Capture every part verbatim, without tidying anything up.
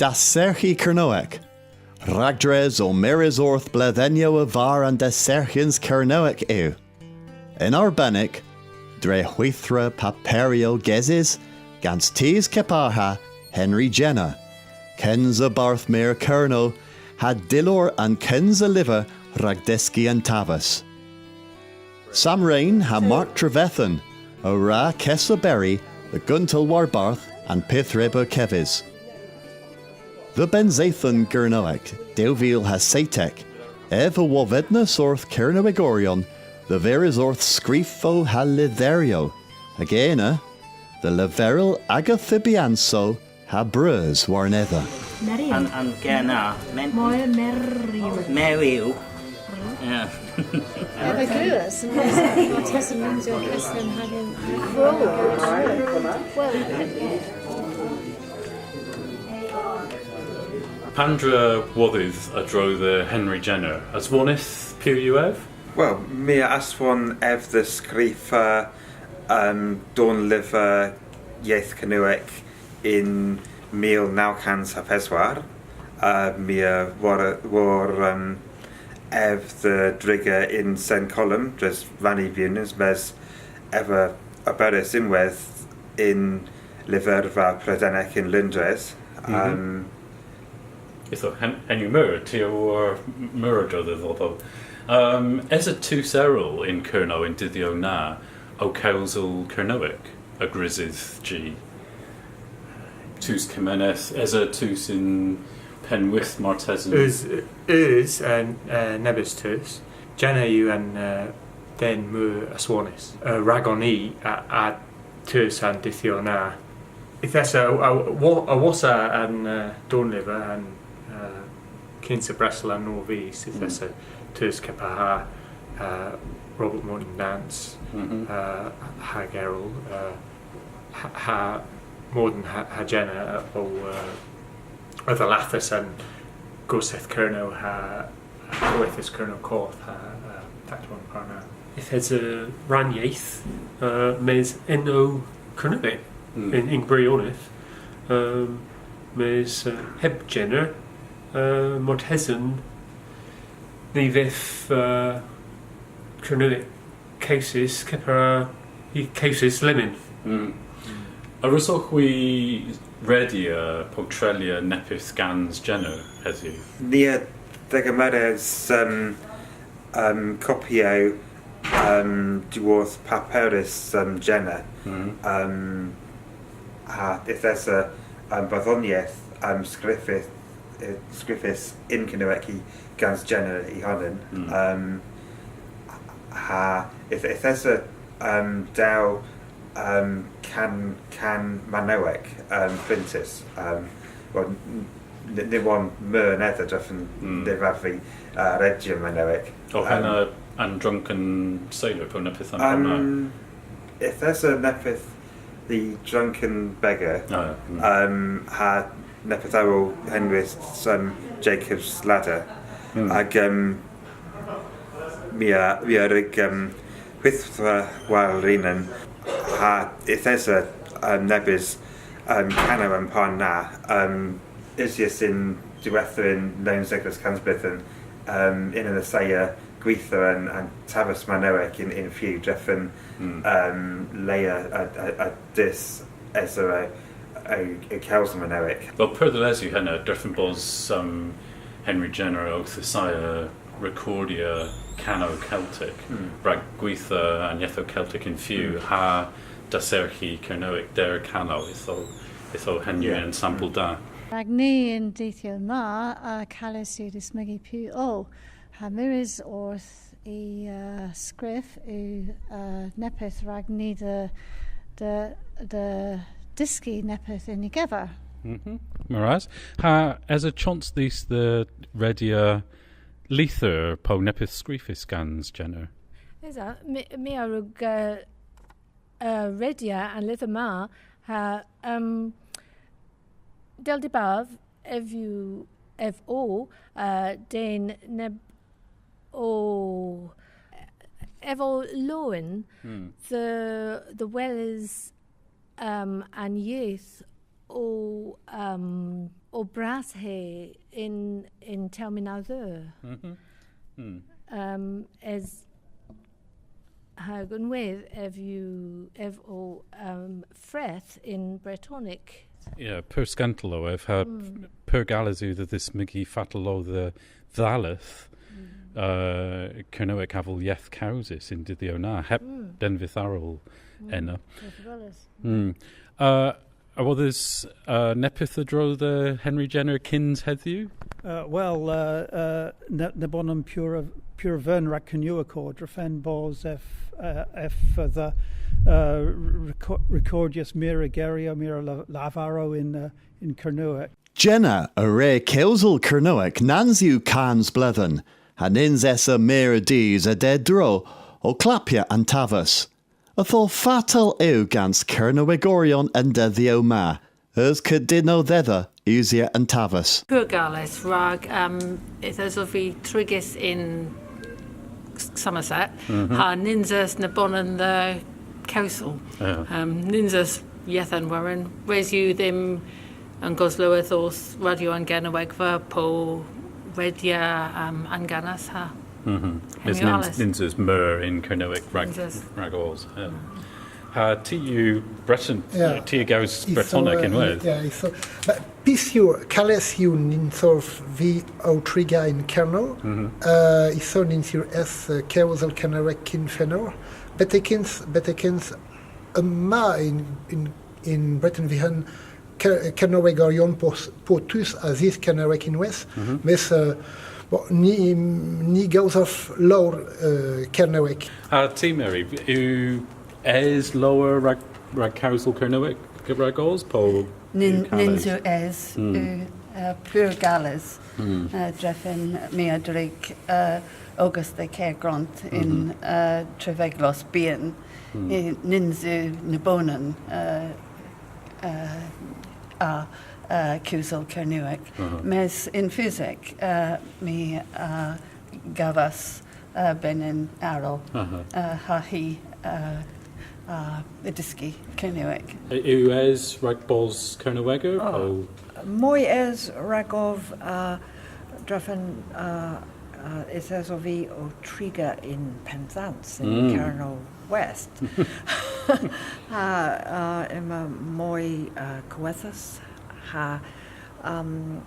Dasserghi Kernewek. Ragdres ow mires orth bledhynnyow a-varr an dasserghyans Kernewek yw. Yn arbennik, dre hwithra paperyow gesys gans tus kepar ha Henry Jenner, kynsa Bardh Meur Kernow, ha dyllor an kynsa lyver rag dyski an taves. Sam Rain ha Mark Trevethan a wra kesoberi dhe guntel warbarth an pyth re beu kevys. Dhe Bennseythen Gernewek dew vil ha seytek, ev a wovynnas orth Kernewegoryon dhe viras orth skrifow ha lytherow, hag ena, dhe leverel aga thybyansow ha breus warnedha. Meriw. An, an ger na, men-, Moy meriw. Meriw. Yeah. Ev a glewas, an Martesen Lindsay Keston hag an Crow. Well, Pandra wodhydh a-dro dhe Henry Jenner? Aswonydh piw yw ev? Wel, my a aswon ev dhe skrifa, um, dornlyver yeth Kernewek yn mil naw kans ha peswar. Uh, my a wor, wor, um, ev dhe driga yn Sen Kolom, dres rann y vewnans, mes ev a oberis ynwedh yn lyverva Predennek yn Loundres. Mhm. Um, Ytho, hen-, henn yw meur, ty a wor meur a-dro dhodho. Um, esa tus erel yn Kernow y'n dydhyow na ow kewsel Kernewek a grysydh jy? Tus kemeneth, esa tus yn Pennwydh martesen? Eus, eus, uh, uh, nebes tus. Jenner yw an, uh, den meur aswonys. Uh, ragon ni a, a tus an dydhyow na. Yth esa, a, a, wo-, a-wosa an, uh, dornlyver, an, uh, kynsa bresel an norvys, yth esa tus kepar ha, uh, Robert Morton Nance, uh, hag erel, uh, ha, ha Morton ha, ha Jenner, uh, o, uh, a dhallathas an Gorsedh Kernow ha, ha Kowethas Kernow Koth ha, uh, Taklow an Par na. Yth esa rannyeth, uh, mes ena Kernewek yn, yn gwirionedh. Um, mes, uh, heb Jenner, uh, martesen ny vydh, uh, Kernewek kewsys, kepar ha, kewsys lemmyn. Mm. A wrussowgh hwi redya po treylya neppyth gans Jenner hedhyw? Ni a dhegemeras, um, um, kopiow, um, dhyworth paperys, um, Jenner. Mm. Um, ha yth esa, um, bardhonieth, um, skrifys, uh, skrifys yn Kernewek gans Jenner y honan. Mm. Um, ha yth, yth esa, um, dew, um, kan, kan Manowek, um, pryntys. Um, wel, n-, n-, ny wonn meur anedha drefen ny wrav vy, uh, redya Manowek. O, um, henna an Drunken Sailor, po neppyth a'n par na? Um, yth esa neppyth The Drunken Beggar, um, ha neppyth arall henwys, um, Jacob's Ladder. Hag, um, my a, my a wrug, um, hwithra war renan, ha yth esa, um, nebes, um, kanow a'n par na, um, usys yn diwettha yn nownsegves kansbledhen, um, yn an assaya gwitha an, an taves Manowek yn, yn few drefen, um, le a, a, a, a dus esa ow, ow, ow kewsel Manowek. Wel, pur dhe les yw henna, drefen bos, um, Henry Jenner owth assaya rekordya kanow Keltek, rag gwitha an yethow Keltek yn few, ha dasserghi Kernewek der kanow, ytho, ytho henn yw ensampel da. Rag ni y'n dydhyow ma, uh, kales yw dismygi piw o, ha mires orth y, uh, skrif yw, uh, neppyth rag ni dhe, dhe, dhe dyski neppyth yn y gever. Mhm. Meur ras. Ha esa chons dhis dhe redya lyther po neppyth skrifys gans Jenner? Esa, my, my a wrug, uh, uh, redya an lyther ma, ha, um, dell dybav, ev yw, ev o, uh, den neb o, ev o lowen dhe, dhe weles, um, an yeth o, um, o bras he yn, yn termyn a dheu. Um, es hag ynwedh ev yw, ev o, um, freth yn Bretonek. Ya, pur skentel o ev, ha pur gales yw dhe dhismygi fatel o dhe dhalleth, uh, Kernewek avel yeth kewsys y'n dydhyow na, heb denvyth arall ena. Uh, a wodhes, uh, neppyth a-dro dhe Henry Jenner kyns hedhyw? Uh, wel, uh, uh, ne-, nebonan pur, pur vern rag Kernewek o, drefen bos ev, uh, ev, uh, dhe, uh, reco-, rekordya meur a geryow, meur a la-, lavarow yn, uh, yn Kernewek. Jenner a wre kewsel Kernewek nans yw kans bledhen, ha nyns esa meur a dus a-derdro ow klappya an taves. Ytho fatel yw gans Kernewegoryon y'n dedhyow ma, eus kudynnow dhedha usya an taves? Pur gales rag, um, yth esov vy trigys yn Somerset, ha nyns eus nebonan dhe kewsel. Um, nyns eus yeth an werin, res yw dhymm an goslowes orth Radyo an Gernewegva po redya, um, an ganas ha. Mes nyns, nyns eus meur yn Kernewek rag, ragos. Um, ha ty yw Breten, ty a gews Bretonek ynwedh. Pys yw, kales yw nyns ov vy ow triga yn Kernow, uh, ytho nyns yw es, uh, kewsel Kernewek kyn fenowgh. Betekens, betekens yma yn, yn, yn Breten Vyghan Ke-, Kernewegoryon po, po tus a dhysk Kernewek ynwedh, mes, uh, bon, ni, ni gowsav lowr, uh, Kernewek. Ha ty, Mary, yw es lowr rag, rag kewsel Kernewek ragos po? Nyns yw es, yw, uh, pur gales, uh, drefen my a drig, uh, ogas dhe Gergrant yn, uh, treveglos byghan. Nyns yw nebonan, uh, uh, a, uh, kewsel Kernewek. Mes yn fusik, uh, my, uh, gavas, uh, benyn arall, uh, ha hi, uh, uh, a dhysk Kernewek. Yw es rag bos Kerneweger? O, moy es ragov, uh, drefen, uh, uh, yth esov vy ow triga yn Pennsans, yn Kernow West. Ha, uh, yma moy, uh, kowethas, ha, um,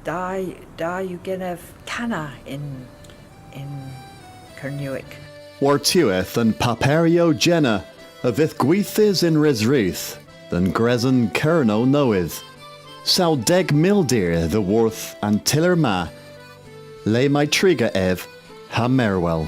da, da yw genev kana yn, yn Kernewek. Wor'tiwedh an paperyow Jenner a vydh gwithys yn Resrudh, dhe'n gresen Kernow nowydh. Saw deg mildir dhyworth an tyller ma, le may triga ev ha merwel.